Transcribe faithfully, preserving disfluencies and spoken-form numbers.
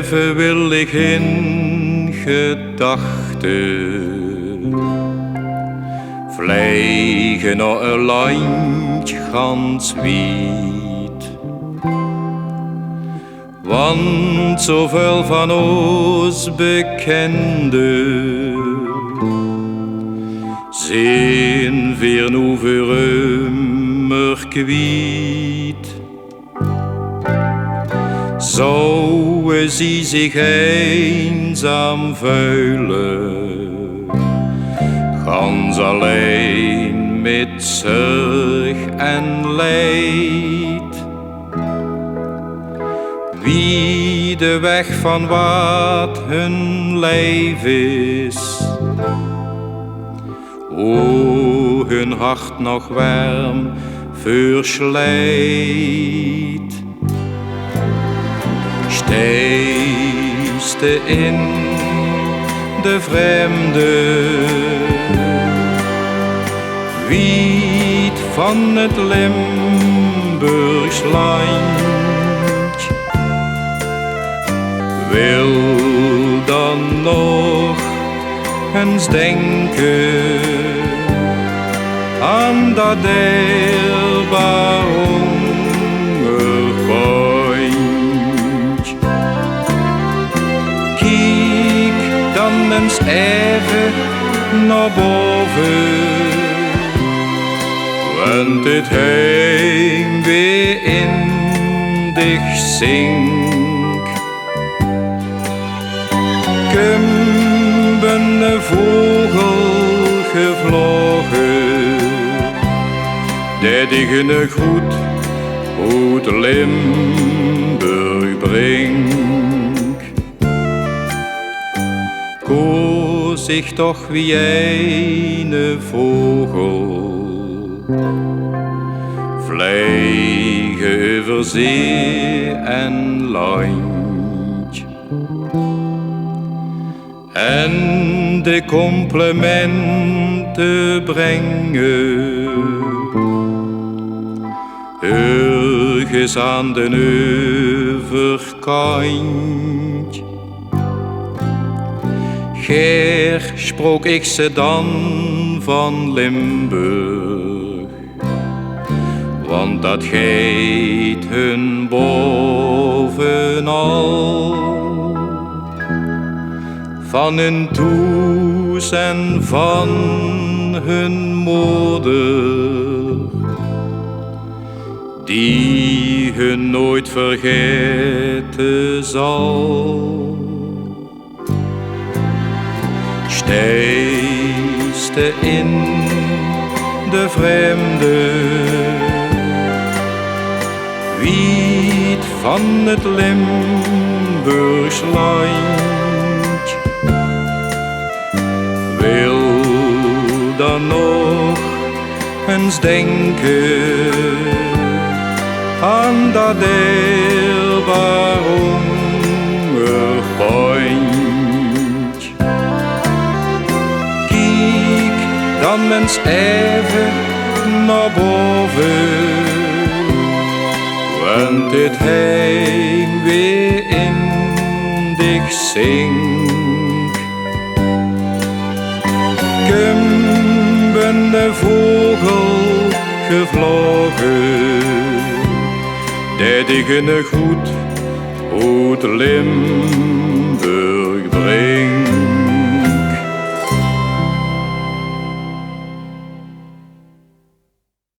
Effe wil ich in gedachte vlege nao e landj gans wied. Want zoväöl van ós bekende zeen veer noe veur ummer kwiet. Zouwe zie zich einzaam vuile, gans allein mit zörg en leid. Wied weg van wat hun leif is, o hun hart nog werm veursleit. Steiste in de vremde, wied van 't Limburgs landj, wil dan nog ens dinke aan dat dierbaar óngerpóntj. Kiek dan ens effe nao bove, want dit heimwee in dich zink. Kump 'ne vogel gevloge, dae dich 'ne groet oet Limburg bringk. Koos ich toch wie eine vogel vlege euver zee en landj en de complimente bringe örges aan den euverkantj. Gaer sprook ich ze dan van Limburg, want dat geit hun bovenal. Van hun thoes en van hun moder, die hun nooit vergaete zal. Steiste in de vremde, wied van 't Limburgs landj, wil dan nog ens dinke aan dat dierbaar óngerpóntj. Kiek dan ens effe nao bove, want dit heimwee in dich zink. Kump 'ne vogel gevloge, dae dich 'ne groet oet Limburg